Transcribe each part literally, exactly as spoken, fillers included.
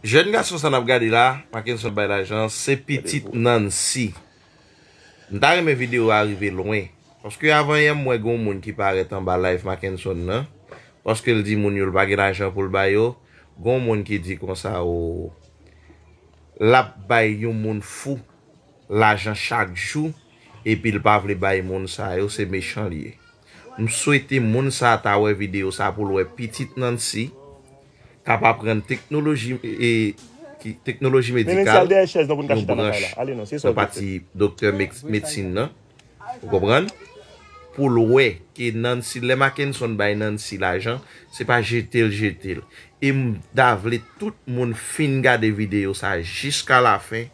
Jèn gason sa n ap gade la, Mackenson bay lajan, se pitit Nancy. M ta renmen videyo a rive lwen. Paske avan yè m wè gon moun ki parèt anba live Mackenson nan. Paske l di moun yo l pa gen lajan pou l ba yo. Gon moun ki di konsa o l ap bay yon moun fou lajan chak jou, epi l pa vle bay moun sa yo, se mechan l ye. M swete moun sa ta wè videyo sa pou l wè pitit Nancy k ap aprann teknoloji, e, ki, teknoloji medikal, yon branch nan pati doktè medsin nan. Ou konprann? Pou l wè ke Nancy, lè Mackenson bay Nancy lajan, se pa jete l jete l. E m ta vle tout moun fin gade videyo sa jiska lafen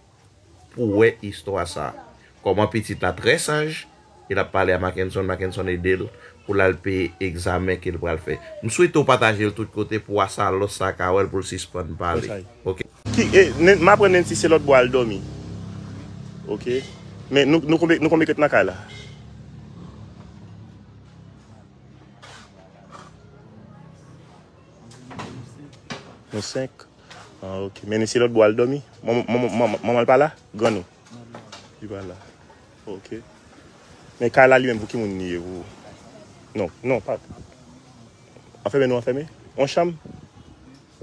pou wè istwa sa. Kòman pitit la trè saj, e l ap pale a Mackenson, Mackenson ede l pou l al peye egzamen ke l pral fè. M swete w pataje l tout kote pou Asalòs sa ka wè l pou l sispann pale. Ok. Ki, e, nen- m aprann Nancy se lòt bò al dòmi. Ok. Men nou, nou konbyen, nou konbyen k ret nan kay la? Nou senk. Ah, ok. Men Nancy lòt bò al dòmi. Manman, manman, manman, manman l pa la? Grann ou? Li pa la. Ok. Men kay la li menm pou ki moun li ye? Pou... Non, non, pa. Anfèmen nou anfèmen? On chanm?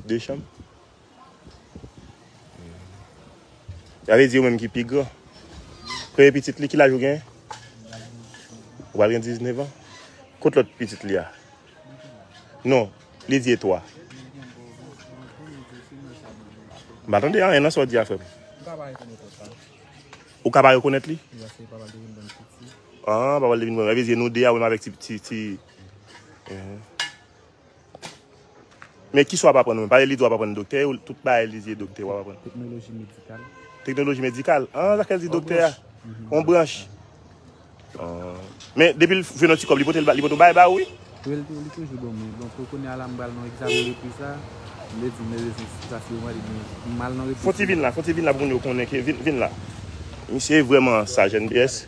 De chanm? Sa vle di ou menm ki pi gran. Premye pitit li, ki laj ou gen? Ou pral gen diznèf an? Kot lòt pitit li a? Non, li di e twa. M pa tande anyen nan sa w di a, frè m. Ou ka pa rekonèt li? Ah, papa l te vin ban m piti. Sa vle di nou de a, ou menm avèk ti, ti, ti. Mhm. Men kisa w ap aprann ou menm? Pale li di w ap aprann doktè, tout bagay li di e doktè w ap aprann. Teknoloji medikal. Teknoloji medikal? Ah, sa k fè l di doktè a? On branch. Ah. Men depi l jwenn yon ti kòb, li pote l ba, li pote yon bagay ba ou, wi? Wi, li tou, li toujou ban mwen. Bon, pou kounye a la, m pral nan egzamen repriz la. M te di, m te di, sa se yon mwa, m al nan repriz. Fon ti vin la, fon ti vin la pou moun yo konnen ke, vin, vin la. Misye vrèman saj, N B S.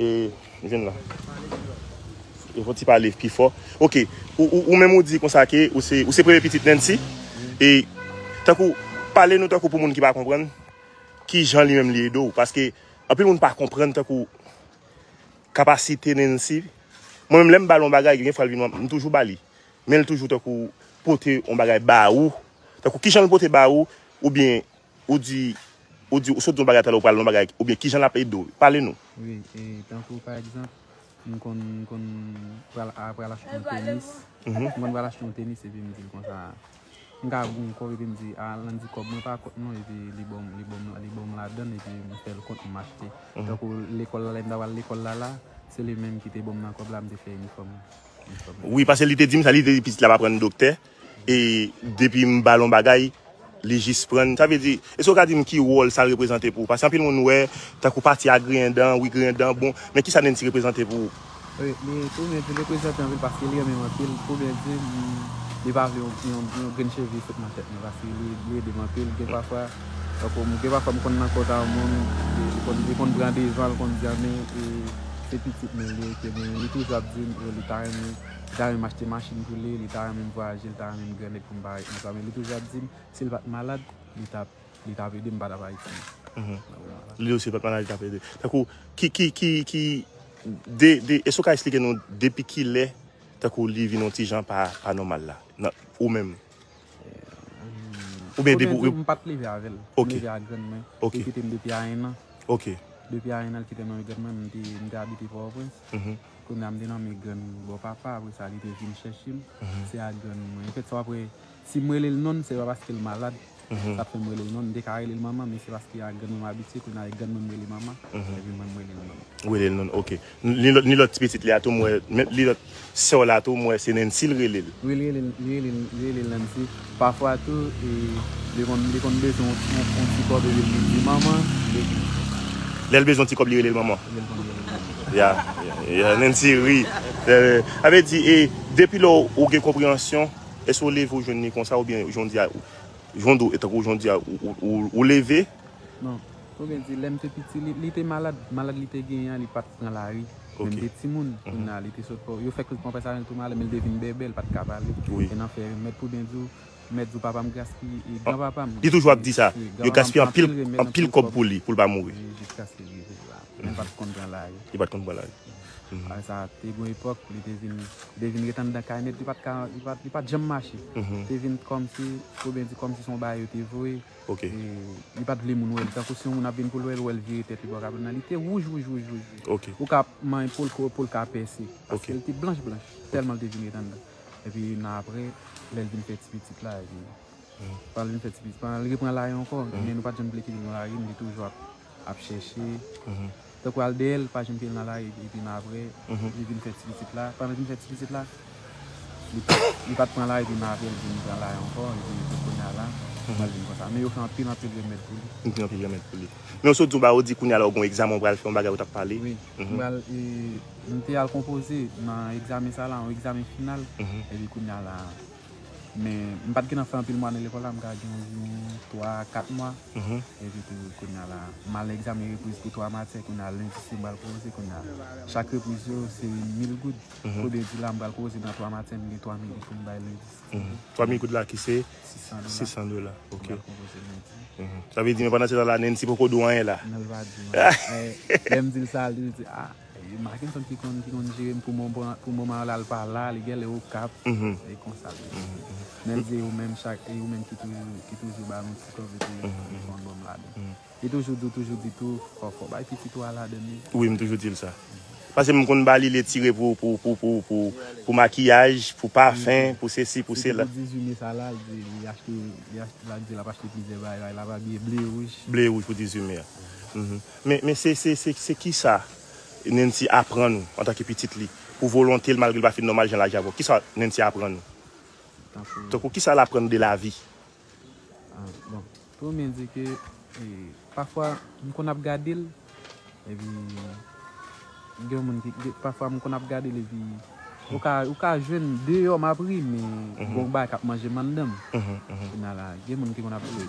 E, vin la. E fò ti pale pi fò. Ok. Ou, ou, ou menm ou di konsa ke ou se, ou se premye pitit Nancy. E tankou, pale nou tankou pou moun ki pa konprann, ki jan li menm li ede w. Paske anpil moun pa konprann tankou kapasite Nancy. Mwen menm lè m ba l yon bagay, gen fwa l vin, m toujou ba li. Men l toujou tankou pote yon bagay ba ou. Tankou ki jan l pote ba ou, oubyen ou di, ou di, ou sot di yon bagay talè, ou pral yon bagay, oubyen ki jan l ap ede w? Pale nou. Wi, e tankou pa egzanp, m konn, m konn pral, a, pral achte yon tenis. Mhm. M konn pral achte yon tenis epi m di l konsa, m ka gon kòb epi m di, a, Landy kòb mwen pa kont non, epi li ban m, li ban m, li ban m ladann, epi m fè l kont m achte. Mhm. Tankou lekòl la, lè m ta pral lekòl la la, se li menm ki te ban m nan kòb la, m te fè inifòm. Wi, paske li te di m sa, li te di pitit la pa pran doktè. E depi m ba l yon bagay, li jis pran. Sa vle di, èske w ka di m ki wòl sa reprezante pou ou? Paske anpil moun wè, tankou pati a griyen dan, wi griyen dan, bon, men kisa Nancy reprezante pou ou? Wi, li, pou mwen, li reprezante anpil paske li renmen m anpil. Pou byen di, m, li pa vle yon, yon, yon grenn cheve sot nan tèt mwen paske li, li ede m anpil. Gen pafwa, tankou m, gen pafwa m konn nan kont a yon moun, li, li konn, li konn pran devan, li konn di, a, men, e, se pitit mwen li ye, ke men, li toujou ap di m, e, li ta renmen, li ta renmen m achte machin pou li, li ta renmen m vwayaje, li ta renmen m gran nèg pou m parèt nan sa. Men li toujou ap di m, si l pa t malad, li t ap, li t ap ede m, m pa t ap Ayiti. Mhm. Li osi, l pa t malad, li t ap ede. Tankou, ki, ki, ki, ki, de, de, èske w ka eksplike nou depi kilè, tankou, li vin yon ti jan pa, pa nòmal la? Nan, ou menm? Oubyen depi ou, m pa t leve avè l. Ok. M leve ak grann mwen. Ok. Li kite m depi a en an. Ok. Depi a en an, li kite m nan men grann mwen, m te, m te abite Pòtoprens. Mhm. Kounye a, m te nan men grann bò papa, apre sa, li te vin chèche m. Mhm. Se ak grann mwen. Anfèt, sa apre, si m rele l non, se pa paske l malad. Mhm. Sa fè m rele l non. M te ka rele l manman, men se paske ak grann mwen m abitye, kounye a, e grann mwen m rele manman. Mhm. Epi mwen, m rele l non. Ou rele l non, ok. Ni lòt, ni lòt ti pitit li a tou, m wè, men li lòt sè w la tou, m wè se Nancy l rele l. Wi, li rele l, li rele l, li rele l Nancy. Pafwa tou, e, li konn, li konn bezwen yon, yon, yon ti kòb, epi li di, "Manman," li di. Lè l bezwen yon ti kòb, li rele l manman. Li konn rele l manman. Ya, ya, ya, Nancy ri. Eh, sa vle di, e, depi lè w, ou gen konpreyansyon, èske w leve ou jwenn li konsa, oubyen jodi a, ou, jodi, e tankou jodi a, ou, ou, ou, ou leve, Non. Pou byen di, lè m te piti, li, li te malad. Malad li te genyen an, li pa t pran lari. Men m te timoun. Kounye a, li te sot fò. Yo fèk li pran pès avè l tou malad, men li te vin bèbè, li pa t ka pale. Wi. E nan fè remèd, pou byen di w, Mèt di papa m gaspiye, e granpapa m. Li toujou ap di sa. Yo gaspiye anpil anpil kòb pou li, pou l pa mouri. Jiskaske li rive la. Men l pa t konn pran lari. Li pa t konn pran lari. Apre sa, te gen yon epòk, li te vin, li te vin ret anndan kay nèt, li pa t ka, li pa t, li pa t janm mache. Te vin kòmsi, oubyen di kòmsi se yon bagay yo te voye. E li pa t vle moun wè l. Tankou si yon moun ap vin pou l wè l, wè l vire tèt li bò kabrit nan, li te wouj, wouj, wouj, wouj. Ou ka ap manyen po l, po l ka pèse. Paske li te blanch, blanch. Tèlman li te vin ret anndan. Epi nan apre, lè l vin fè ti pitit la, epi pandan l vin fè ti pitit, pandan l repran lari ankò, men nou pa t janm vle kite l nan lari, li toujou ap, ap chèche. Tankou al dèyè l, pa janm kite l nan lari, epi nan apre, li vin fè ti pitit la. Pandan l vin fè ti pitit la, li pa, li pa t pran lari, epi nan apre, l vin pran lari ankò, epi pou kounye a la, l vin konsa. Men yo fè anpil, anpil remèd pou li. Anpil, anpil remèd pou li. Men w sot di w ba, ou di kounye a la, ou gen yon egzamen, ou pral fè yon bagay, ou t ap pale. Wi, m pral, e, m te al konpoze nan egzamen sa la, yon egzamen final, epi kounye a la, men m pa t gentan fè anpil mwa nan lekòl la, m ka gen anviwon twa, kat mwa. Epi tou, kounye a la, m al egzamen repriz pou twa matyè, kounye a lendi se m pral konpoze, kounye a chak repriz yo se mil goud. Kote di la, m pral konpoze nan twa matyè, m gen twa mil goud pou m bay lendi. Twa mil goud la ki se sis san dola. Sis san dola, ok. M pral konpoze lendi. Sa vle di, men pandan se tan la, Nancy poko di w anyen la. Non, l pa di m anyen. Lè m di l sa, li di, a, E Mackenson ki konn, ki konn jere m pou moman, pou moman an la, l pa la, li genlè Okap. E konsa l ye. Men l di ou menm chak, e ou menm ki toujou, ki toujou ba nou ti kòb epi ou konn ban m ladan. Li toujou di w, toujou di tou, fò, fò bay pitit ou a ladan wi. Wi, m toujou di l sa. Paske m konn ba li, li tire pou, pou, pou, pou, pou, pou makiyaj, pou pafen, pou sesi, pou sela. Pou dizuit me sa la, l di, li achte, li achte, l ap di l ap achte plizyè bagay, l ap abiye ble wouj. Ble wouj pou dizuit me a. Men, men se, se, se, se kisa Nancy aprann ou antanke pitit li, pou volonte l malgre l pa fin nòmal jan l aji avè w? Kisa Nancy aprann ou? Tankou kisa l aprann de lavi? Ah, bon, premye di ke, e, pafwa m konn ap gade l, epi gen moun ki, gen, pafwa m konn ap gade l epi ou ka, ou ka jwenn deyò m ap ri, men gen yon bagay k ap manje m anndan m. Kounye a la, gen moun ki konn ap di,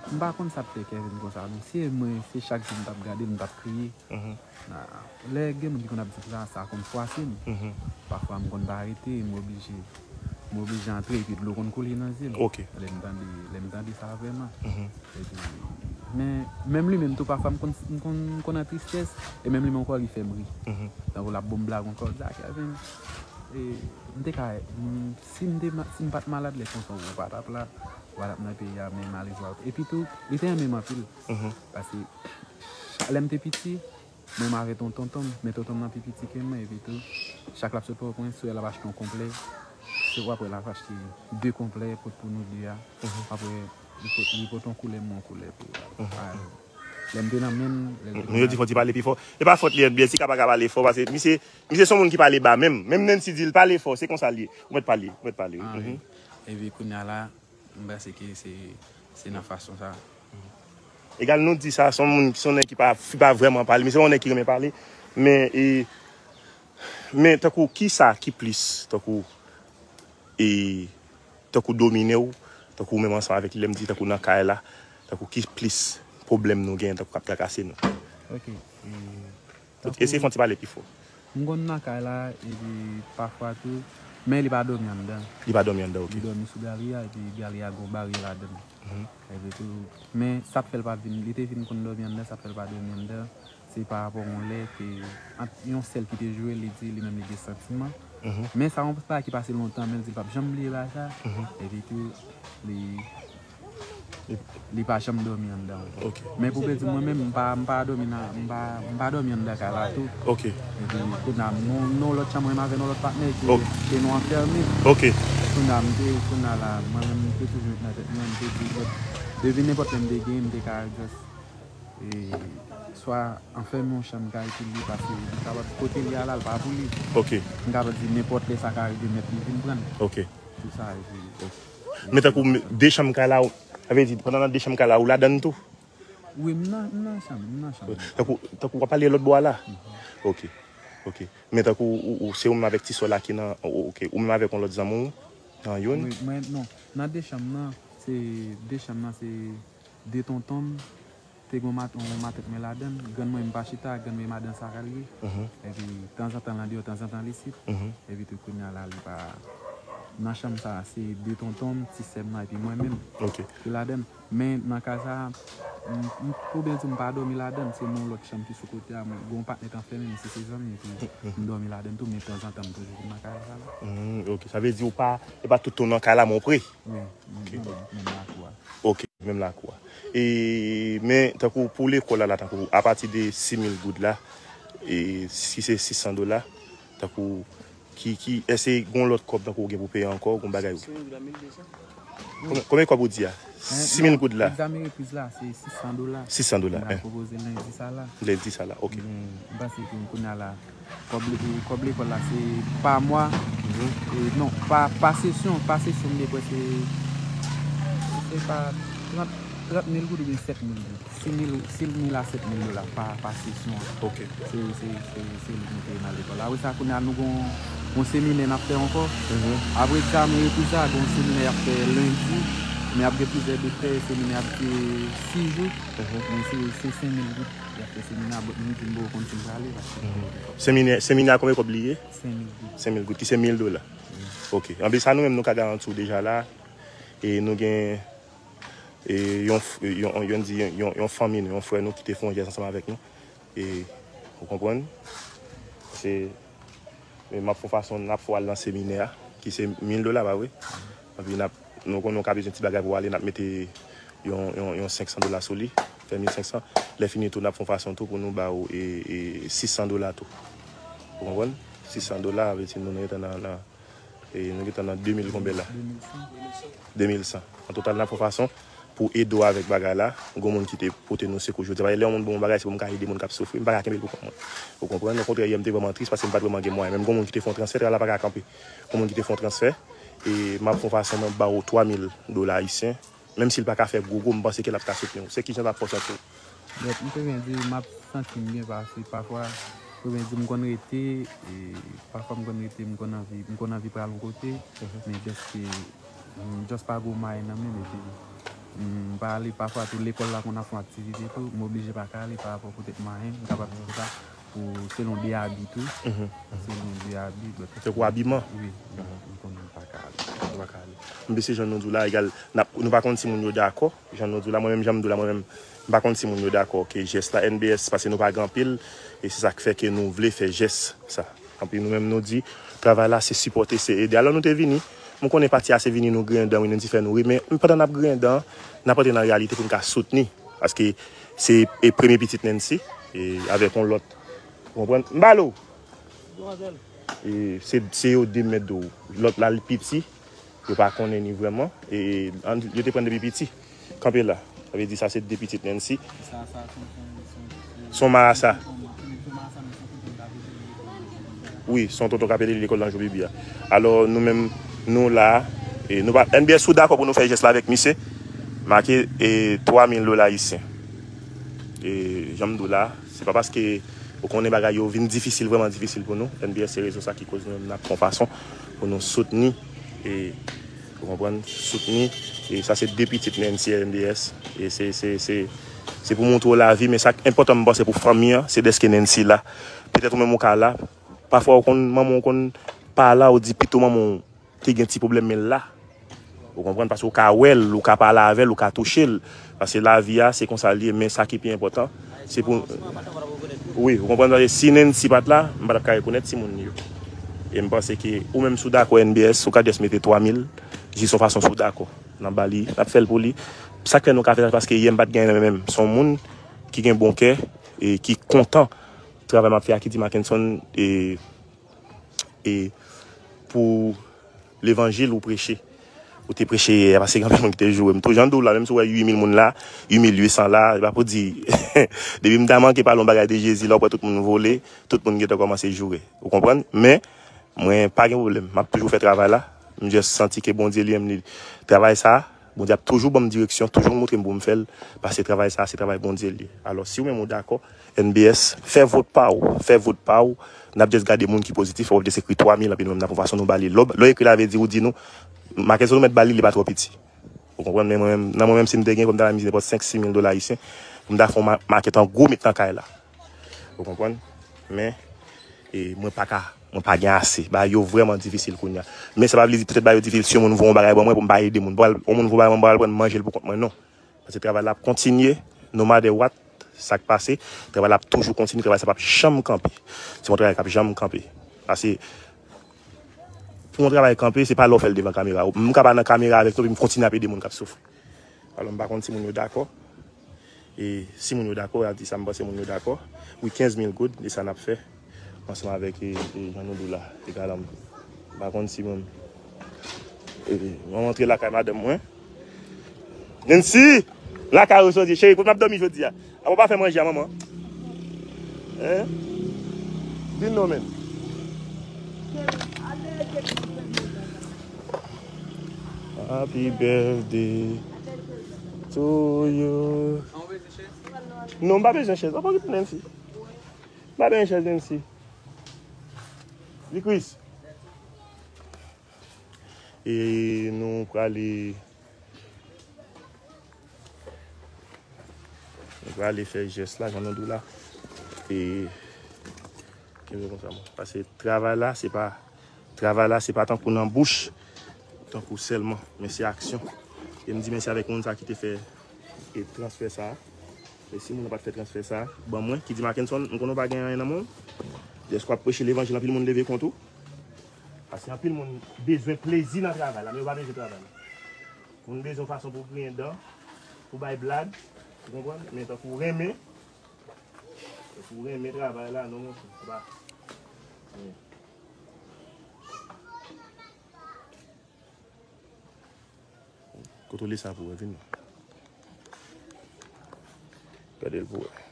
m pa konn sa k fè Kevin konsa non, se mwen, se chak jou m t ap gade l, m t ap kriye. Lè gen moun ki konn ap di sa, sa konn fwase m. Pafwa m konn pa rete, m oblije, m oblije antre epi dlo konn koule nan zye m. Lè m tande, lè m tande sa vrèman. Epi, men, menm li menm tou, pafwa m konn, m konn, m konn an tristès, e menm li menm ankò, li fè m ri. Tankou l ap ban m blag ankò, di, a Kevin, e, m te ka, m, si m te, si m pa t malad lè konsa, ou pa t ap la, ou pa t ap nan peyi a, men malezman. Epi tou, li te renmen m anpil. Paske, lè m te piti, Mwen m avè ton tonton m, men tonton m nan pi piti ke mwen, epi tou, chak l ap sot Pòtoprens, sou l ap achte yon konplè. Se w ap wè l ap achte de konplè, pot pou nou de a. W ap wè, li pot, li pot yon koulè, mwen yon koulè pou. Lè m te nan men l, lè l te. Men yo di fò ti pale pi fò. E pa fòt li, byen si ka pa ka pale fò, paske misye, misye se yon moun ki pale ba menm. Menm Nancy di l pale fò, se konsa l ye. Ou mèt pale, ou mèt pale, wi. Epi kounye a la, M panse ke se, se nan fason sa. Egal nou di sa, se yon moun, se yon nèg ki pa, ki pa vrèman pale, men se yon nèg ki renmen pale. Men, e, men tankou kisa ki plis, tankou, e, tankou domine w, tankou ou menm ansanm avèk li, lè m di tankou nan kay la, tankou ki plis pwoblèm nou genyen, tankou k ap trakase nou. Ok. E, Eseye fè yon ti pale pi fò. M konn nan kay la, epi pafwa tou, men li pa dòmi anndan. Li pa dòmi anndan, ok. Li dòmi sou galri a, epi galri a gon baryè ladan l. Epi tou, men sa t fè l pa vin, li te vin konn dòmi anndan, sa t fè l pa dòmi anndan, se pa rapò yon lè ke, ant yon sèl ki te joure l, li di li menm li gen santiman. Men sa yon bagay ki pase lontan, men l di l p ap janm bliye bagay sa. Epi tou, li Li pa janm dòmi anndan ankò. Men pou byen di, mwen menm, m pa, m pa dòmi nan, m pa, m pa dòmi anndan kay la tou. Epi kounye a, m nan, m nan yon lòt chanm, mwen menm avè yon lòt patnè ke, ke nou anfème. Kounye a, m te, kounye a la, mwen menm, m te toujou met nan tèt mwen, m te di, depi nenpòt lè m te gen, m te ka just, e, swa anfème yon chanm kay pou li, paske li kapab kote li a la, l pa pou li. M kapab di nenpòt lè sa ka rive, mèt li vin pran l. Pou sa, epi. Men tankou de chanm kay la, sa vle di, pandan nan de chanm kay la, ou ladann tou? Wi, m nan, m nan chanm, m nan chanm. Tankou, tankou w ap pale lòt bò a la? Ok, ok. Men tankou ou, ou, se ou menm avèk ti sè w la ki nan, ok, ou menm avèk yon lòt zanmi w nan youn? Wi, mwen, non. Nan de chanm nan, se, de chanm nan, se de tonton m, te gen yon mat-, yon matant mwen ladann, grann mwen m pa chita, grann mwen madanm sa ka l ye. Epi, tanzantan l andeyò, tanzantan l isit. Epi tou kounye a la, li pa, nan chanm sa a, se de tonton m, ti sè m nan, epi mwen menm Ok. ki ladan l. Men nan kay sa a, m, m, pou byen di, m pa dòmi ladan l. Se nan yon lòt chanm ki sou kote a. Mwen gen yon patnè k ap fèmen, men si se zanmi, epi m dòmi ladan l tou, men tanzantan m toujou nan kay sa la. Hmm, ok. Sa vle di ou pa, e pa tout ou nan kay la, men ou pre. Wi, m, m, menm lakou a. Ok, menm lakou a. E, men, tankou pou lekòl la, la, tankou, apati de sis mil goud la, e, si se sis san dola, tankou, ki, ki, èske gen yon lòt kòb tankou ou gen pou peye ankò, gen bagay ou. Konbyen, konbyen kòb ou di a? Sis mil goud la. Egzamen repriz la, se sis san dola. Sis san dola, N ap pwopoze lendi sa la. Lendi sa la, ok. Men, m panse ke kounye a la, kòb, kòb lekòl la, se pa mwa, e, non, pa, pa sesyon, pa sesyon, m te kwè se, se pa trant, trant mil goud oubyen sèt mil goud. Sis mil, sis mil a sèt mil dola pa, pa sesyon an. Ok. Se, se, se, se li nou te nan lekòl la. Apre sa, kounye a, nou gon yon seminè n ap fè ankò. Apre egzamen repriz la, gon seminè y ap fè lendi. Men ap gen plizyè doktè, seminè ap dire sis jou. Men se, se senk mil goud y ap fè seminè a, but m di m poko konn si m prale, paske Seminè, seminè a konbyen kòb li ye? Senk mil goud. Senk mil goud, ki se mil dola. Ok. Anplis sa, nou menm nou ka garanti w deja la. E nou gen e yon, f- yon, yon, yon, di- yon, yon fanmi nou, yon frè nou ki te fè yon jès ansanm avèk nou. E, ou konprann? Se, e m ap fè yon fason, n ap fè w al nan seminè a, ki se mil dola, pa vre? Epi n ap, nou konnen w ka bezwen ti bagay pou w ale, n ap mete yon, yon, yon senk san dola sou li, fè mil senk san. Lè fini tou, n ap fè yon fason tou pou nou ba w e, e sis san dola tou. Ou konprann? Sis san dola, vle di nou, nou gentan nan, nan, e nou gentan nan de mil konbyen la? De mil san. An total, n ap fè yon fason pou ede w avèk bagay la. Gon moun ki te pote nou sekou jodi a. Paske lè yon moun ban yon bagay, se pou m ka ede moun k ap soufri. M pa ka kenbe l pou kont mwen. Ou konprann? Okontrè, yè m te vrèman tris paske m pa t vrèman gen mwayen. Menm gon moun ki te fè yon transfè, travay la pa ka kanpe. Gon moun ki te fè yon transfè, e m ap fè yon fason mwen ba w twa mil dola ayisyen. Menm si l pa ka fè gwo gwo, m panse ke l ap ka soutni w. Se kijan l ap fè w santi w? But, m te byen di, m ap santi m byen pase. Pafwa, pou byen di, m konn rete, e, pafwa m konn rete, m konn anvi, m konn anvi pral yon kote, men dèske m just pa gen mwayen nan men m, epi m pa ale. Pafwa tou, lekòl la konn ap fè yon aktivite tou, m oblije pa ka ale pa rapò poutèt mwayen, m kapab di sa, pou selon de abi tou, selon de abi, but Se pou abiman. Wi, m, m konn pa ka ale. Nou pa ka ale. M panse jan nou di w la, egal, n ap, nou pa konn si moun yo dakò. Jan nou di w la, mwen menm, jan m di w la, mwen menm, m pa konn si moun yo dakò ke jès la, N B S, paske nou pa gen anpil, e se sa k fè ke nou vle fè jès sa. Anpil nou menm, nou di, travay la, se sipòte, se ede. Alò, nou te vini, m konnen pati a se vini, nou griyen dan, wi, Nancy fè nou ri, men pandan n ap griyen dan, n ap antre nan reyalite pou n ka soutni. Paske se, e premye pitit Nancy, e avèk yon lòt, ou konprann? M ba l ou! E se, se yo de m mèt di w. Lòt la, li piti, yo pa konnen ni vrèman. E, an, yo te pran depi piti. Kanpe la. Sa vle di sa se de pitit Nancy. Sa, sa, se yon, se yon, se yon, Se yon marasa. Se yon marasa, men se yon tonton k ap ede l lekòl nan jou Bibi a. Wi, se yon tonton k ap ede l lekòl nan jou Bibi a. Alò, nou menm, nou la, e nou pa, N B S, si w dakò pou nou fè jès la avèk misye, make, e, twa mil dola ayisyen. E, jan m di w la, se pa paske ou konnen bagay yo vin difisil, vrèman difisil pou nou. N B S, se rezon sa ki koz nou menm n ap fè yon fason pou nou soutni, e, ou konprann, soutni. E sa se de pitit Nancy N B S. E se, se, se, se pou montre w lavi, men sa k enpòtan m panse pou fanmi an, se dèske Nancy la. Petèt ou menm ou ka la, pafwa ou konn, manman w konn pa la, ou di pito manman w te gen ti pwoblèm, men l la. Ou konprann? Paske ou ka wè l, ou ka pale avè l, ou ka touche l. Paske lavi a, se konsa l ye, men sa ki pi enpòtan, se pou. Wi, ou konprann? Paske si Nancy pa t la, m pa t ap ka rekonèt timoun yo. E m panse ke ou menm, si w dakò, N B S, ou ka just mete twa mil, jis yon fason, si w dakò. N ap ba li, n ap fè l pou li. Sa k fè nou ka fè sa, paske yè m pa t gen anyen nan men m. Se yon moun ki gen bon kè e ki kontan travay m ap fè a, ki di Mackenson, e e pou levanjil ou preche. Ou te preche yè a, paske gen anpil moun ki te joure m tou. Jan m di w la, menm si w wè uit mil moun la, uit mil uit san la, se pa pou di. Depi m ta manke pale yon bagay de Jezi, la w wè tout moun vole, tout moun gentan kòmanse joure. Ou konprann? Men, mwen pa gen pwoblèm. M ap toujou fè travay la. M just santi ke Bondye li menm li travay sa. Bondye ap toujou ban m direksyon, toujou montre m pou m fè l, paske travay sa a se travay Bondye l ye. Alò, si w menm ou dakò, N B S, fè vot pa w, fè vot pa w, n ap just gade moun ki pozitif, w ap just ekri twa mil, epi nou menm n ap fè yon fason nou ba li. Lè w, lè w ekri la, vle di ou di nou, Mackenson ou mèt ba li, li pa twò piti. Ou konprann? Men mwen menm, nan mwen menm, si m te gen, fò m ta mete nenpòt senk, sis mil dola ayisyen, pou m ta fè yon ma- makèt an gwo, met nan kay la. Ou konprann? Men, e, mwen pa ka Mwen pa gen ase. Bagay yo vrèman difisil kounye a. Men sa pa vle di petèt bagay yo difisil si yon moun voye yon bagay ban mwen pou m pa ede moun. Pral, yon moun voye bagay ban mwen, m pral pran manje l pou kont mwen, non. Paske travay la ap kontinye, no matter what, sa k pase, travay la ap toujou kontinye, travay sa p ap janm kanpe. Se yon travay k ap janm kanpe. Paske pou yon travay kanpe, se pa lè w fè l devan kamera. M ka pa nan kamera avèk nou, epi m kontinye ap ede moun k ap soufri. Alò, m pa konn si moun yo dakò. E si moun yo dakò, y ap di sa, m panse moun yo dakò. Wi, kenz mil goud, e sa n ap fè ansanm avèk, e, e, jan nou di w la, e galanm. M pa konn si moun, e, mwen antre lakay madanm mwen. Nancy! Lakay ou soti, cheri, kote m ap dòmi jodi a? Apa w pa fè manje a, manman? Hein? Vin non, men. Happy birthday to you. Non, m pa bezwen chèz. Apa w kite Nancy? M pa bezwen chèz, Nancy. Di Chris. E nou prale, nou prale fè jès la, jan nou di w la. E kenbe konsa, mwen. Paske travay la, se pa, travay la, se pa tankou nan bouch, tankou sèlman, men se aksyon. E m di mèsi avèk moun sa ki te fè, e, transfè sa. E si moun nan pa t fè transfè sa ban mwen, ki di, Mackenson, m konnen w pa gen anyen nan men w. Dèske w ap preche levanjil, anpil moun leve kont ou. Paske anpil moun bezwen plezi nan travay la, men yo pa bezwen travay la. Moun bezwen yon fason pou griyen dan, pou bay blag, ou konprann? Men tankou w renmen, tankou w renmen travay la, non, monchè, se pa. Kote w li sa pou wè, vin non. Gade l pou wè.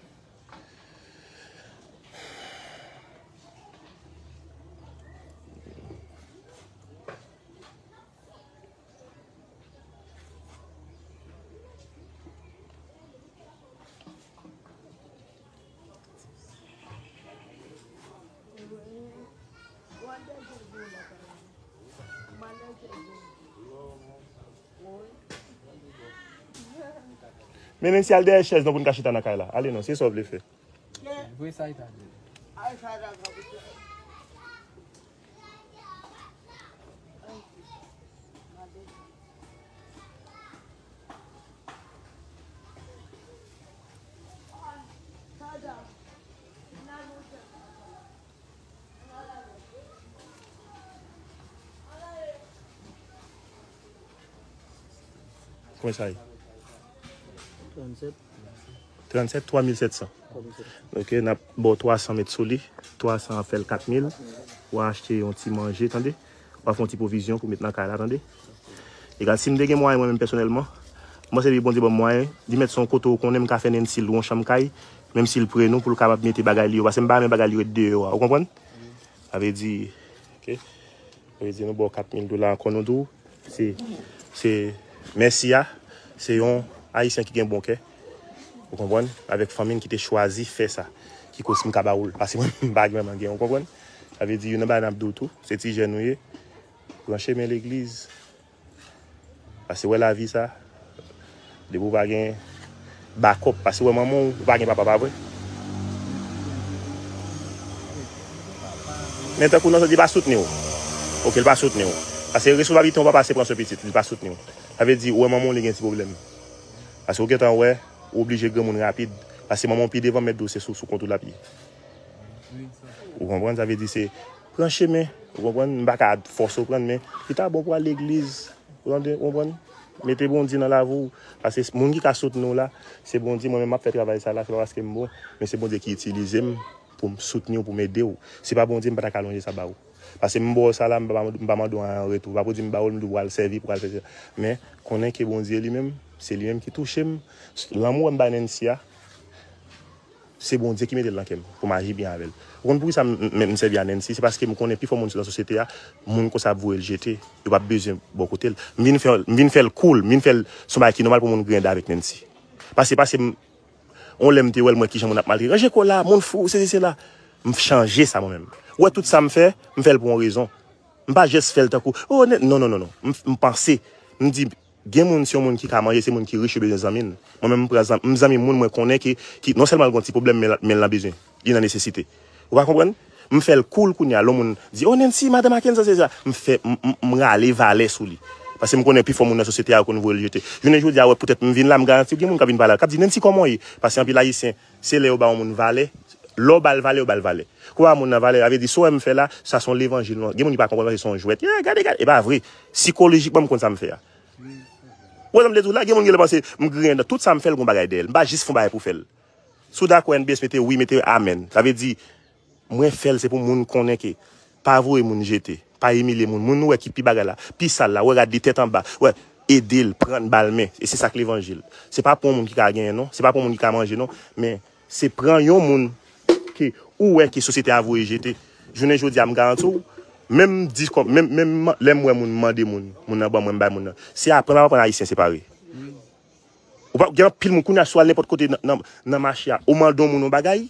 Men, men si al dèyè chèz non pou n ka chita nan kay la. Ale non, se sa w vle fè. Vre sa e ta di. Konbyen sa ye? Trannsèt. Trannsèt, twa mil sèt san. Ok, n ap ba w twa san met sou li. Twa san ap fè l kat mil. W a achte yon ti manje, tande. W a fè yon ti pwovizyon pou met nan kay la, tande. Egal, si m te gen mwayen mwen menm pèsonèlman, m panse depi Bondye ban m mwayen, li mèt se yon kote ou konnen m ka fè Nancy lwe yon chanm kay, menm si l pre nou pou l kapab mete bagay li yo, paske m pa renmen bagay li yo ret deyò a, ou konprann? Sa vle di, ok? Sa vle di nou ba w kat mil dola ankò, nou di w, se, se, mèsi a, se yon Ayisyen ki gen bon kè, ou konprann? Avèk fanmi n ki te chwazi fè sa, ki koz m ka ba w l, paske mwen m pa gen, mwen gen, ou konprann? Sa vle di, youn nan bagay n ap di w tou, se ti jèn ou ye, pran chemen legliz. Paske wè lavi sa, depi w pa gen bakòp, paske wè manman w, ou pa gen papa, pa vre? Men tankou nan sans li pa soutni w. Ok, li pa soutni w. Paske responsablite yon papa se pran swen pitit, li pa soutni w. Sa vle di, ou wè manman w li gen ti pwoblèm. Paske ou gentan wè, ou oblije granmoun rapid. Paske manman w pi devan mèt di w se sou, sou kont ou l ap ye. Ou konprann? Sa vle di se pran chemen. Ou konprann? M pa ka fòse w pran l, men li ta bon pou al legliz. Ou tande? Ou konprann? Mete Bondye nan lavi w. Paske moun ki ka soutni w la, se Bondye. Mwen menm, m ap fè travay sa la, se pa paske m bon, men se Bondye ki itilize m pou m soutni w, pou m ede w. Se pa Bondye, m pa ta ka lonje sa ba ou. Paske m ba w sa la, m pa, m pa mande w anyen an retou. Pa pou di m ba w l, m di w al sèvi, pou al fè sa. Men konnen ke Bondye li menm, se li menm ki touche m. Lanmou m bay Nancy a, se Bondye ki mete l nan kè m pou m aji byen avè l. Ou konn poukisa m, m, m sèvi a Nancy? Se paske m konnen pifò moun nan sosyete a, moun konsa ap voye l jete. Yo p ap bezwen bò kote l. M vin fè, m vin fè l cool, m vin fè l se yon bagay ki nòmal pou moun griyen dan avèk Nancy. Paske, paske m, yon lè m te wè l, m wè kijan moun ap maltrete. Ranje kò la, moun fou, sesi, sela. M chanje sa mwen menm. Ou wè tout sa m fè, m fè l pou yon rezon. M pa jis fè l tankou, oh, non, non, non, non. M, m panse, m di, gen moun, se yon moun ki ka manje, se moun ki rich, yo bezwen zanmi l. Mwen menm, m pran zanmi, m zanmi moun mwen konnen ki, ki non sèlman l gen yon ti pwoblèm, men l, men l nan bezwen. Li nan nesesite. Ou pa konprann? M fè l cool kounye a, lè yon moun di, "Oh, Nancy, madan Mackenson, se sa." M fè, m, m, m rale valè sou li. Paske m konnen pifò moun nan sosyete a yo konn voye l jete. Jounen jodi a, wè, poutèt m vin la, m garanti w gen moun k ap vin pale, k ap di, "Nancy, kòman w ye?" Paske anpil Ayisyen, se lè yo ba yon moun valè, lè w ba l valè, yo ba l valè. Kou w ba moun nan valè, sa vle di, sa w wè m fè la, sa se yon levanjil, non. Gen moun ki pa konprann, panse se yon jwèt. Yeah, gade, gade, e pa vre. Sikolojikman, m konn sa m fè a. Ou wè sa m vle di w la, gen moun ki panse m griyen nan. Tout sa m fè, l gon bagay dèyè l. M pa jis fè yon bagay pou fè l. Si w dakò, N B S, mete wi, mete amèn. Sa vle di, mwen fè l, se pou moun konnen ke pa voye moun jete, pa imilye moun. Moun ou wè ki pi bagay la, pi sal la, wè, gad li tèt anba, wè, ede l, pran l, ba l men. E se sa k levanjil. Se pa pou yon moun ki ka genyen, non. Se pa pou yon moun ki ka manje, non. Men se pran yon moun ke ou wè ke sosyete a voye jete. Jounen jodi a, m garanti w, menm di kòm, menm, menm lè m wè moun mande moun, moun nan ban mwen, m bay moun nan. Se aprann, m ap aprann Ayisyen separe. Ou pa gen anpil moun kounye a, si w al nenpòt kote nan, nan, nan mache a, ou mande yon moun yon bagay,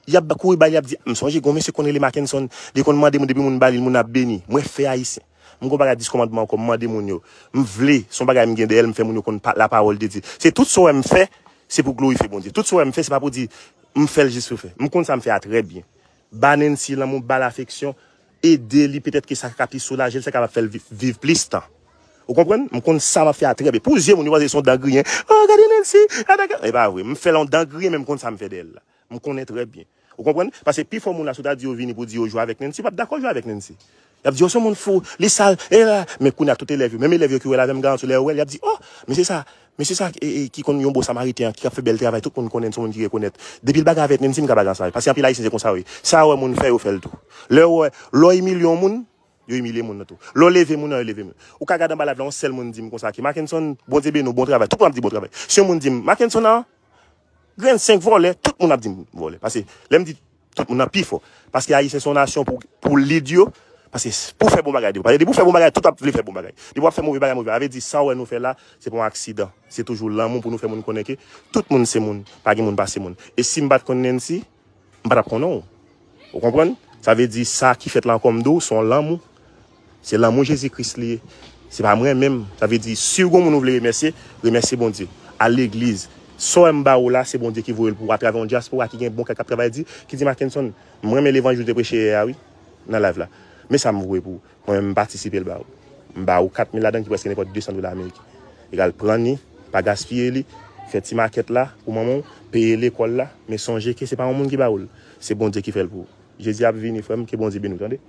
y ap kouri ba l, y ap di, "M sonje gen yon mesye konn rele Mackenson, li konn mande moun, depi moun ba li, moun ap beni." Mwen fè Ayisyen. M gon bagay dis kòmandman ankò, m mande moun yo. M vle, se yon bagay m gen dèyè l, m fè moun yo konn pa, lapawòl de Dye. Se tout sa w wè m fè, se pou glorifye Bondye. Tout sa w wè m fè, se pa pou di, m fè l jis pou fè. M konn sa m fè a trè byen. Ba Nancy lanmou, ba l afeksyon, ede li, petèt ke sa ka plis soulaje l, sa kapab fè l vi-, viv plis tan. Ou konprann? M konn sa m ap fè a trè byen. Pou zye moun yo panse se yon dan griyen. "Oh, gade Nancy, gade, gade." E pa vre. M fè l yon dan griyen, men m konn sa m fè dèyè l la. M konnen trè byen. Ou konprann? Paske pifò moun la, si w ta di yo vini pou di yo jwe avèk Nancy, yo p ap dakò jwe avèk Nancy. Y ap di, "Oh, se yon moun fou, li sal, e la." Men kounye a, tout elèv yo, menm elèv yo ki wè l avè m, m garanti w, lè yo wè l, y ap di, "Oh, mesye sa, mesye sa, e, e, ki konn yon bon Samariten an, ki ap fè bèl travay, tout moun konnen l, se yon moun ki rekonèt. Depi l bagay avèk Nancy, m ka bagay ansanm avè l." Paske anpil Ayisyen, se konsa yo ye. Sa yo wè moun fè, yo fè l tou. Lè yo wè, lè w imilye yon moun, yo imilye moun nan tou. Lè w leve moun nan, yo leve moun. Ou ka gade anba live la, yon sèl moun di m konsa, ke Mackenson, Bondye beni w, bon travay. Tout moun ap di bon travay. Si yon moun di m, "Mackenson an, grenn senk vòlè," tout moun ap di m vòlè. Paske lè m di tout moun nan pi fò. Paske Ayisyen se yon nasyon pou, pou lead yo. Paske pou fè bon bagay, depi, paske depi w fè bon bagay, tout ap vle fè bon bagay. Depi w ap fè move bagay, move. Sa vle di, sa w wè nou fè la, se pa yon aksidan. Se toujou lanmou pou nou fè moun konnen ke tout moun se moun. Pa gen moun pase moun. E si m pa t konn Nancy, m pa t ap konnen w. Ou konprann? Sa vle di, sa ki fèt la ankò, m di w, se yon lanmou. Se lanmou Jezi Kris li ye. Se pa mwen menm. Sa vle di, si w gon moun ou vle remèsye, remèsye Bondye. Al legliz. Sa w wè m ba ou la, se Bondye ki voye l pou ou atravè yon dyaspora ki gen bon kè k ap travay di, ki di, "Mackenson, m renmen levanjil ou te preche yè a, wi, nan live la. Men sa m voye pou ou." Mwen menm, m patisipe l ba ou. M ba ou kat mil ladan l ki prèske nenpòt de san dola ameriken. Egal, pran li, pa gaspiye li, fè ti makèt la pou manman w, peye lekòl la, men sonje ke se pa yon moun ki ba ou l. Se Bondye ki fè l pou ou. Jezi ap vini, frè m, ke Bondye beni w, tande.